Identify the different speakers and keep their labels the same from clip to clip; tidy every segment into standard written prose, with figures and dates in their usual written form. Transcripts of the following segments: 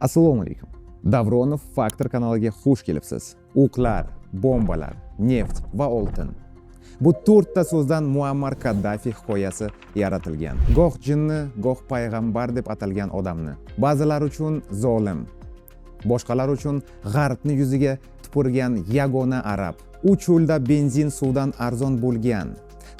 Speaker 1: Assalomu alaykum. Davronov Faktor kanaliga xush kelibsiz. O'qlar, bombalar, neft va oltin. Bu to'rtta so'zdan Muammar Kaddafi hikoyasi yaratilgan. Goh jinni, goh payg'ambar deb atalgan odamni. Ba'zilar uchun zolim, boshqalar uchun g'arbni yuziga tupurgan yagona arab. U cho'lda benzin suvdan arzon bo'lgan,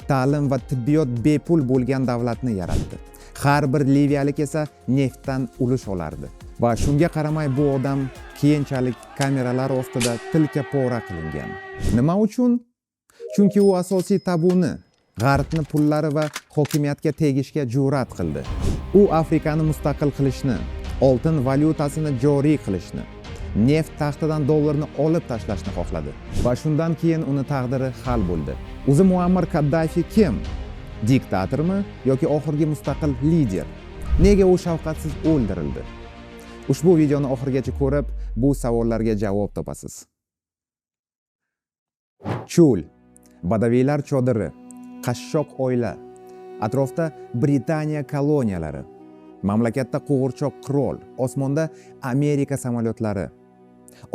Speaker 1: ta'lim va tibbiyot bepul bo'lgan davlatni yaratdi. Har bir liviyalik esa neftdan ulush olardi. Va shunga qaramay, bu odam keyinchalik kameralar ostida tilka pora qilingan. Nima uchun? Chunki u asosiy tabuni, g'arbni pullari va hokimiyatga tegishga jur'at qildi. U Afrikani mustaqil qilishni, oltin valyutasini joriy qilishni, neft taxtidan dollarni olib tashlashni xohladi va shundan keyin uni taqdiri hal bo'ldi. O'zi Muammar Kaddafi kim? Diktatormi yoki oxirgi mustaqil lider? Nega u shafqatsiz o'ldirildi? Ushbu videoni oxirigacha ko'rib, bu savollarga javob topasiz. Cho'l, badaviylar chodiri, qashshoq oila, atrofda Britaniya koloniyalari, mamlakatda qo'g'irchoq qirol, osmonda Amerika samolyotlari,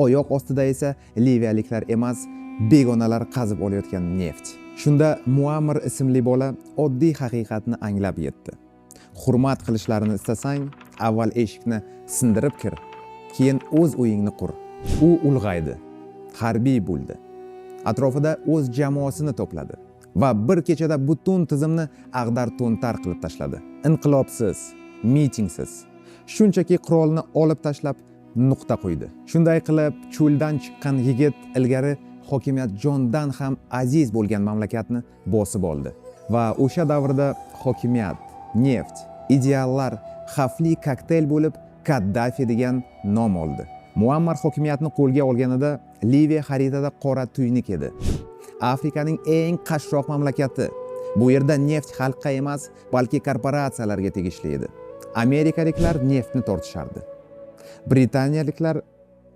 Speaker 1: oyoq ostida esa liviyaliklar emas, begonalar qazib olayotgan neft. Shunda Muammar ismli bola oddiy haqiqatni anglab yetdi: hurmat qilishlarini istasang, avval eshikni sindirib kir, keyin o'z uyingni qur. U ulg'aydi, harbiy bo'ldi, atrofida o'z jamoasini to'pladi va bir kechada butun tizimni ag'dar to'ntar qilib tashladi. Inqilobsiz, mitingsiz, shunchaki qurolni olib tashlab, nuqta qo'ydi. Shunday qilib, cho'ldan chiqqan yigit ilgari hokimiyat jondan ham aziz bo'lgan mamlakatni bosib oldi va o'sha davrda hokimiyat, neft, ideallar xavfli kokteyl bo'lib, Kaddafi degan nom oldi. Muammar hokimiyatni qo'lga olganida Liviya xaritada qora tuynuk edi. Afrikaning eng qashshoq mamlakati. Bu yerda neft xalqqa emas, balki korporatsiyalarga tegishli edi. Amerikaliklar neftni tortishardi, britaniyaliklar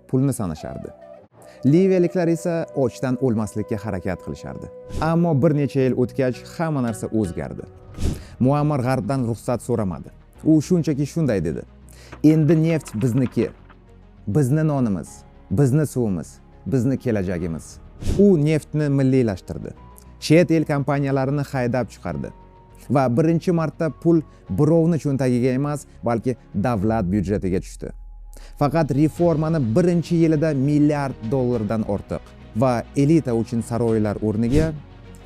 Speaker 1: pulni sanashardi, liviyaliklar esa ochdan o'lmaslikka harakat qilishardi. Ammo bir necha yil o'tgach, hamma narsa o'zgardi. Muammar g'arbdan ruxsat so'ramadi. U shunchaki shunday dedi: "Endi neft bizniki, bizni nonimiz, bizni suvimiz, bizni kelajagimiz." U neftni milliylashtirdi, chet el kompaniyalarini haydab chiqardi va birinchi marta pul birovni cho'ntagiga emas, balki davlat byudjetiga tushdi. Faqat reformani birinchi yilida milliard dollardan ortiq va elita uchun saroylar o'rniga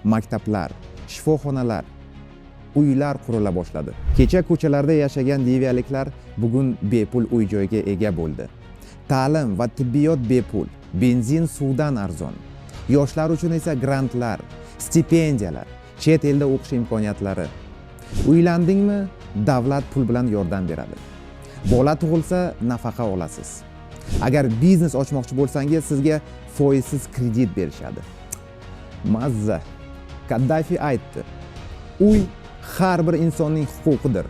Speaker 1: maktablar, shifoxonalar, uylar qurila boshladi. Kecha ko'chalarda yashagan liviyaliklar bugun bepul uy joyga ega bo'ldi. Ta'lim va tibbiyot bepul, benzin suvdan arzon, yoshlar uchun esa grantlar, stipendiyalar, chet elda o'qish imkoniyatlari. Uylandingmi, davlat pul bilan yordam beradi. Bola tug'ilsa, nafaqa olasiz. Agar biznes ochmoqchi bo'lsangiz, sizga foizsiz kredit berishadi. Mazza. Kaddafi aytdi: "Uy har bir insonning huquqidir."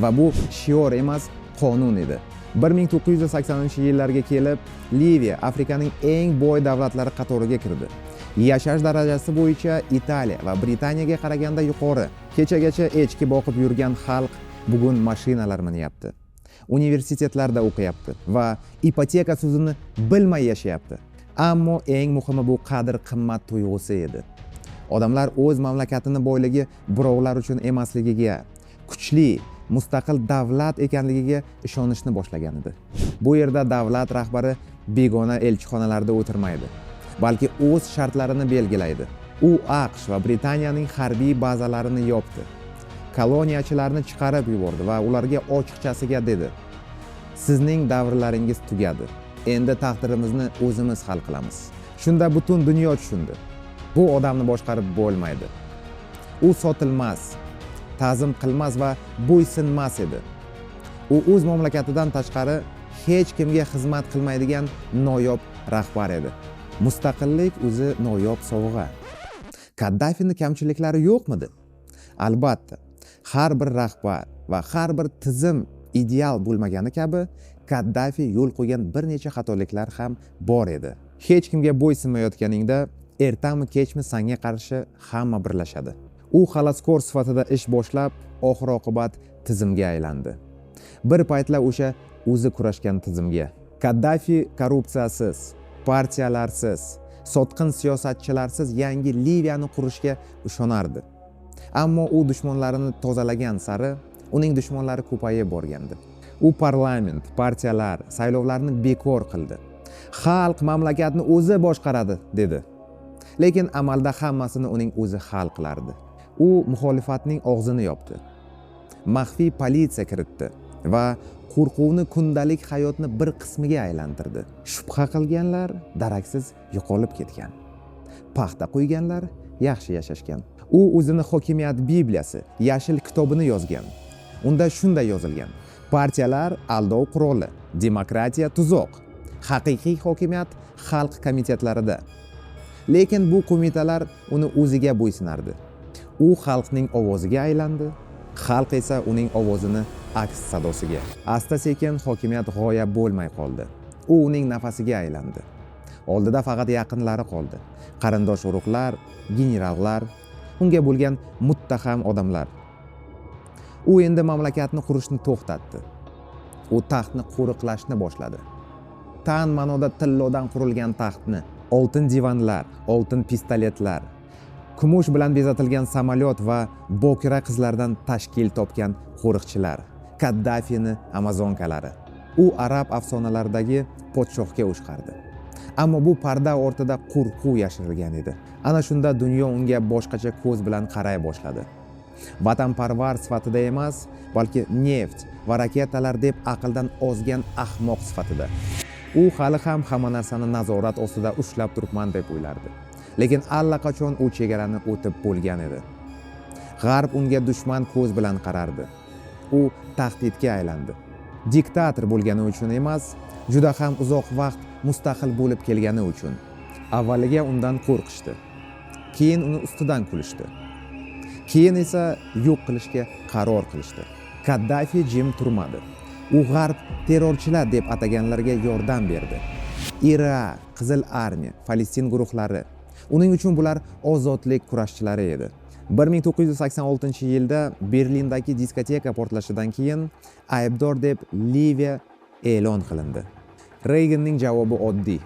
Speaker 1: Va bu shior emas, qonun edi. 1980 yillarga kelib, Liviya Afrikaning eng boy davlatlari qatoriga kirdi. Yashash darajasi bo'yicha Italiya va Britaniyaga qaraganda yuqori. Kechagacha echki boqib yurgan xalq bugun mashinalar minyapti, universitetlarda o'qiyapti va ipoteka so'zini bilmay yashayapti. Ammo eng muhimi bu qadr qimmat tuyg'usi edi. Odamlar o'z mamlakatini boyligi birovlar uchun emasligiga, kuchli, mustaqil davlat ekanligiga ishonishni boshlagan edi. Bu yerda davlat rahbari begona elchixonalarda o'tirmaydi, balki o'z shartlarini belgilaydi. U AQSh va Britaniyaning harbiy bazalarini yopdi, koloniyachilarni chiqarib yubordi va ularga ochiqchasiga dedi: "Sizning davrlaringiz tugadi, endi taqdirimizni o'zimiz hal qilamiz." Shunda butun dunyo tushundi: bu odamni boshqarib bo'lmaydi. U sotilmas, ta'zim qilmas va bo'ysunmas edi. U o'z mamlakatidan tashqari hech kimga xizmat qilmaydigan noyob rahbar edi. Mustaqillik o'zi noyob sovg'a. Kaddafini kamchiliklari yo'qmidi? Albatta. Har bir rahbar va har bir tizim ideal bo'lmagani kabi, Kaddafi yo'l qo'ygan bir necha xatoliklar ham bor edi. Hech kimga bo'ysunmayotganingda, ertami kechmi sanga qarshi hamma birlashadi. U xaloskor sifatida ish boshlab, oxir oqibat tizimga aylandi. Bir paytlar o'sha o'zi kurashgan tizimga. Kaddafi korrupsiyasiz, partiyalarsiz, sotqin siyosatchilarsiz yangi Liviyani qurishga ishonardi. Ammo u dushmanlarini tozalagan sari uning dushmanlari ko'payib borgandi. U parlament, partiyalar, saylovlarni bekor qildi. "Xalq mamlakatni o'zi boshqaradi", dedi. Lekin amalda hammasini uning o'zi hal qilardi. U muxolifatning og'zini yopdi, maxfiy politsiya kiritdi va qo'rquvni kundalik hayotni bir qismiga aylantirdi. Shubha qilganlar daraksiz yo'qolib ketgan, paxta quyganlar yaxshi yashashgan. U o'zini hokimiyat bibliyasi, yashil kitobini yozgan. Unda shunday yozilgan: partiyalar aldov quroli, demokratiya tuzoq, haqiqiy hokimiyat xalq komitetlarida. Lekin bu qo'mitalar uni o'ziga bo'ysunardi. U xalqning ovoziga aylandi, xalq esa uning ovozini aks sadosiga. Asta sekin hokimiyat g'oya bo'lmay qoldi, u uning nafasiga aylandi. Oldida faqat yaqinlari qoldi: qarindosh urug'lar, generallar, unga bo'lgan muttaham odamlar. U endi mamlakatni qurishni to'xtatdi, u taxtni qo'riqlashni boshladi. Tan ma'noda tillodan qurilgan taxtni, oltin divanlar, oltin pistoletlar, kumush bilan bezatilgan samolyot va bokira qizlardan tashkil topgan qo'riqchilar, Kaddafini amazonkalari. U arab afsonalaridagi podshohga o'xshardi, ammo bu parda ortida qo'rquv yashirilgan edi. Ana shunda dunyo unga boshqacha ko'z bilan qaray boshladi: vatanparvar sifatida emas, balki neft va raketalar deb aqldan ozgan ahmoq sifatida. U hali ham hamma narsani nazorat ostida ushlab turibman deb o'ylardi, lekin allaqachon u chegarani o'tib bo'lgan edi. G'arb unga dushman ko'z bilan qarardi. U tahdidga aylandi, diktator bo'lgani uchun emas, juda ham uzoq vaqt mustaqil bo'lib kelgani uchun. Avvaliga undan qo'rqishdi, keyin uni ustidan kulishdi, keyin esa yo'q qilishga qaror qilishdi. Kaddafi jim turmadi. U g'arb terrorchilar deb ataganlarga yordam berdi: IRA, Qizil armiya, Falastin guruhlari. Uning uchun bular ozodlik kurashchilari edi. 1986 yilda Berlindagi diskoteka portlashidan keyin aybdor deb Liviya e'lon qilindi. Reyganning javobi oddiy: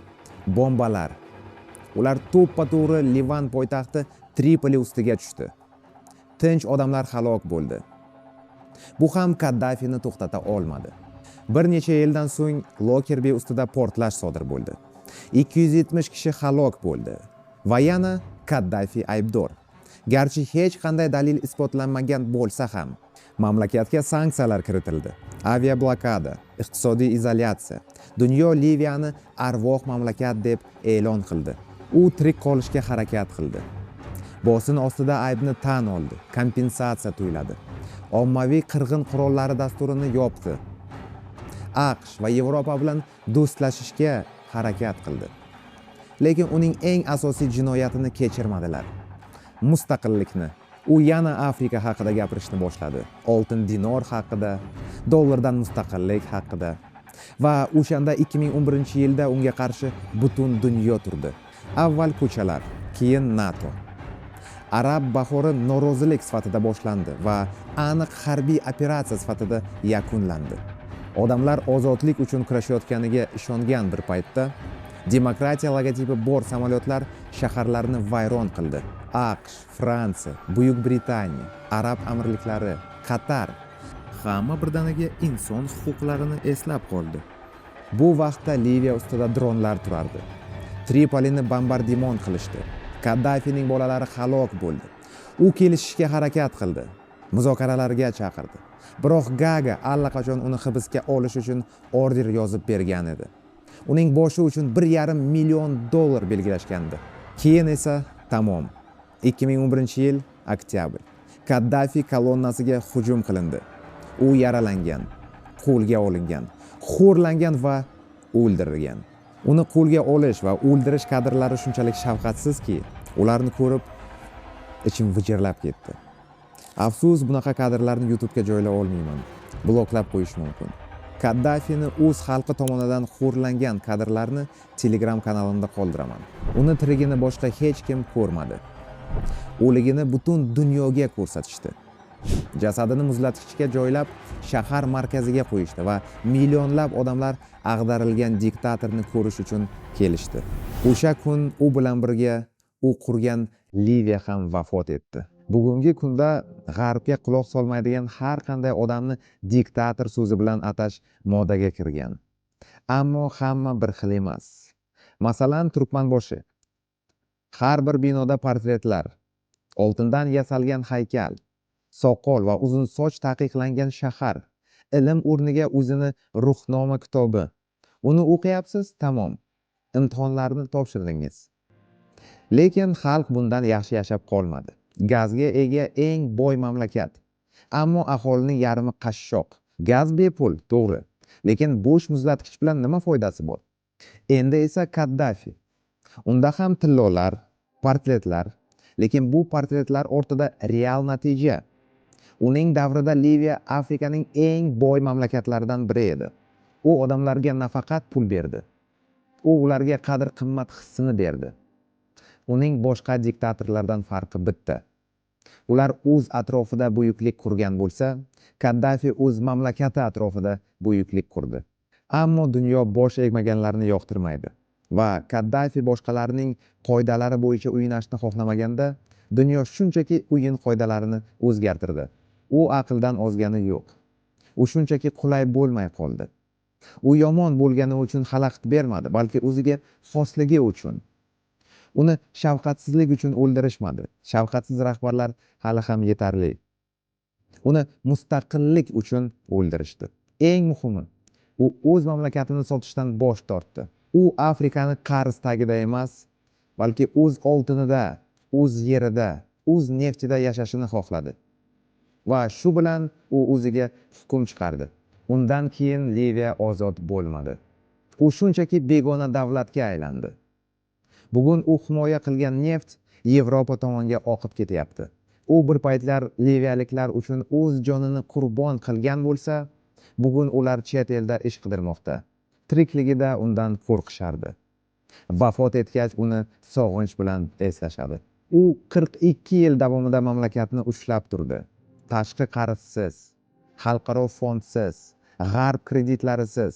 Speaker 1: bombalar. Ular to'ppa to'g'ri Livan poytaxti Tripoli ustiga tushdi. Tinch odamlar halok bo'ldi. Bu ham Kaddafini to'xtata olmadi. Bir necha yildan so'ng Lokerbi ustida portlash sodir bo'ldi, 270 kishi halok bo'ldi va yana Kaddafi aybdor, garchi hech qanday dalil isbotlanmagan bo'lsa ham. Mamlakatga sanksiyalar kiritildi, aviablokada, iqtisodiy izolyatsiya. Dunyo Liviyani arvoh mamlakat deb e'lon qildi. U tirik qolishga harakat qildi. Bosim ostida aybni tan oldi, kompensatsiya to'ladi, ommaviy qirg'in qurollari dasturini yopdi, AQSh va Yevropa bilan do'stlashishga harakat qildi. Lekin uning eng asosiy jinoyatini kechirmadilar: mustaqillikni. U yana Afrika haqida gapirishni boshladi, oltin dinor haqida, dollardan mustaqillik haqida. Va o'shanda, 2011 yilda unga qarshi butun dunyo turdi. Avval ko'chalar, keyin NATO. Arab bahori norozilik sifatida boshlandi va aniq harbiy operatsiya sifatida yakunlandi. Odamlar ozodlik uchun kurashayotganiga ishongan bir paytda demokratiya logotipi bor samolyotlar shaharlarni vayron qildi. AQSh, Fransiya, Buyuk Britaniya, Arab Amirliklari, Qatar, hamma birdaniga inson huquqlarini eslab qoldi. Bu vaqtda Liviya ustida dronlar turardi. Tripolini bombardimon qilishdi. Kaddafining bolalari halok bo'ldi. U kelishishga harakat qildi, muzokaralarga chaqirdi, biroq Gaga allaqachon uni hibsga olish uchun order yozib bergan edi. Uning boshi uchun 1,5 million dollar belgilashgandi. Keyin esa tamom. 2011 yil, oktyabr. Kaddafi kolonnasiga hujum qilindi. U yaralangan, qo'lga olingan, xo'rlangan va o'ldirilgan. Uni qo'lga olish va o'ldirish kadrlari shunchalik shafqatsizki, ularni ko'rib ichim g'ijirlab ketdi. Afsus, bunaqa kadrlarni YouTubega joylay olmayman, bloklab qo'yish mumkin. Kaddafini o'z xalqi tomonidan xo'rlangan kadrlarni Telegram kanalimda qoldiraman. Uni tirigini boshqa hech kim ko'rmadi, o'ligini butun dunyoga ko'rsatishdi. Jasadini muzlatgichga joylab, shahar markaziga qo'yishdi va millionlab odamlar ag'darilgan diktatorni ko'rish uchun kelishdi. O'sha kun u bilan birga u qurgan Liviya ham vafot etdi. Bugungi kunda g'arbga quloq solmaydigan har qanday odamni diktator so'zi bilan atash modaga kirgan. Ammo hamma bir xil emas. Masalan, Turkmanboshi. Har bir binoda portretlar, oltindan yasalgan haykal, soqol va uzun soch taqiqlangan shahar, ilm o'rniga o'zini ruhnoma kitobi. Uni o'qiyapsiz, tamom. Imtihonlarni topshirdingiz. Lekin xalq bundan yaxshi yashab qolmadi. Gazga ega eng boy mamlakat. Ammo aholining yarmi qashshoq. Gaz bepul, to'g'ri. Lekin bo'sh muzlatgich bilan nima foydasi bor? Endi esa Kaddafi. Unda ham tillolar, portretlar, lekin bu portretlar ortida real natija. Uning davrida Liviya Afrikaning eng boy mamlakatlaridan biri edi. U odamlarga nafaqat pul berdi. U ularga qadr-qimmat hissini berdi. Uning boshqa diktatorlardan farqi bitta. Ular o'z atrofida buyuklik qurgan bo'lsa, Kaddafi o'z mamlakati atrofida buyuklik qurdi. Ammo dunyo bosh egmaganlarni yoqtirmaydi va Kaddafi boshqalarning qoidalari bo'yicha o'ynashni xohlamaganda, dunyo shunchaki o'yin qoidalarini o'zgartirdi. U aqldan ozgani yo'q. U shunchaki qulay bo'lmay qoldi. U yomon bo'lgani uchun xalaqit bermadi, balki o'ziga xosligi uchun. Uni shafqatsizlik uchun o'ldirishmadi. Shafqatsiz rahbarlar hali ham yetarli. Uni mustaqillik uchun o'ldirishdi. Eng muhimi, u o'z mamlakatini sotishdan bosh tortdi. U Afrikani qarz tagida emas, balki o'z oltinida, o'z yerida, o'z neftida yashashini xohladi. Va shu bilan u o'ziga hukm chiqardi. Undan keyin Liviya ozod bo'lmadi. U shunchaki begona davlatga aylandi. Bugun u himoya qilgan neft Yevropa tomonga oqib ketyapti. U bir paytlar liviyaliklar uchun o'z jonini qurbon qilgan bo'lsa, bugun ular chet elda ish qidirmoqda. Tirikligida undan qo'rqishardi. Vafot etgach uni sog'inch bilan eslashadi. U 42 yil davomida mamlakatni ushlab turdi. Tashqi qarzsiz, xalqaro fondsiz, g'arb kreditlarisiz.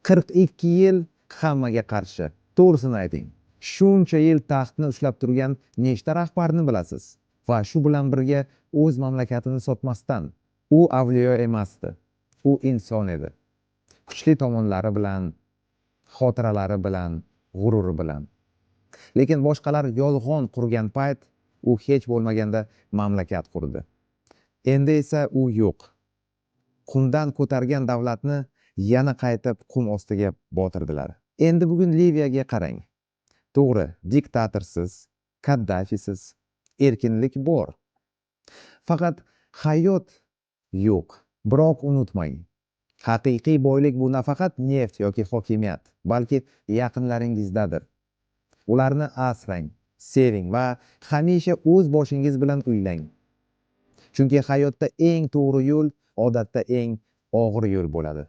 Speaker 1: 42 yil hammaga qarshi. To'g'risini ayting. Shuncha yil taxtni ushlab turgan nechta rahbarni bilasiz? Va shu bilan birga o'z mamlakatini sotmasdan. U avliyo emasdi. U inson edi. Kuchli tomonlari bilan, xotiralari bilan, g'ururi bilan. Lekin boshqalar yolg'on qurgan payt u hech bo'lmaganda mamlakat qurdi. Endi esa u yo'q. Qumdan ko'targan davlatni yana qaytib qum ostiga botirdilar. Endi bugun Liviyaga qarang. To'g'ri, diktatorsiz, Kaddafisiz, erkinlik bor. Faqat hayot yo'q. Biroq unutmang, haqiqiy boylik bu nafaqat neft yoki hokimiyat, balki yaqinlaringizdadir. Ularni asrang, seving va hamisha o'z boshingiz bilan uylang. Chunki hayotda eng to'g'ri yo'l odatda eng og'ir yo'l bo'ladi.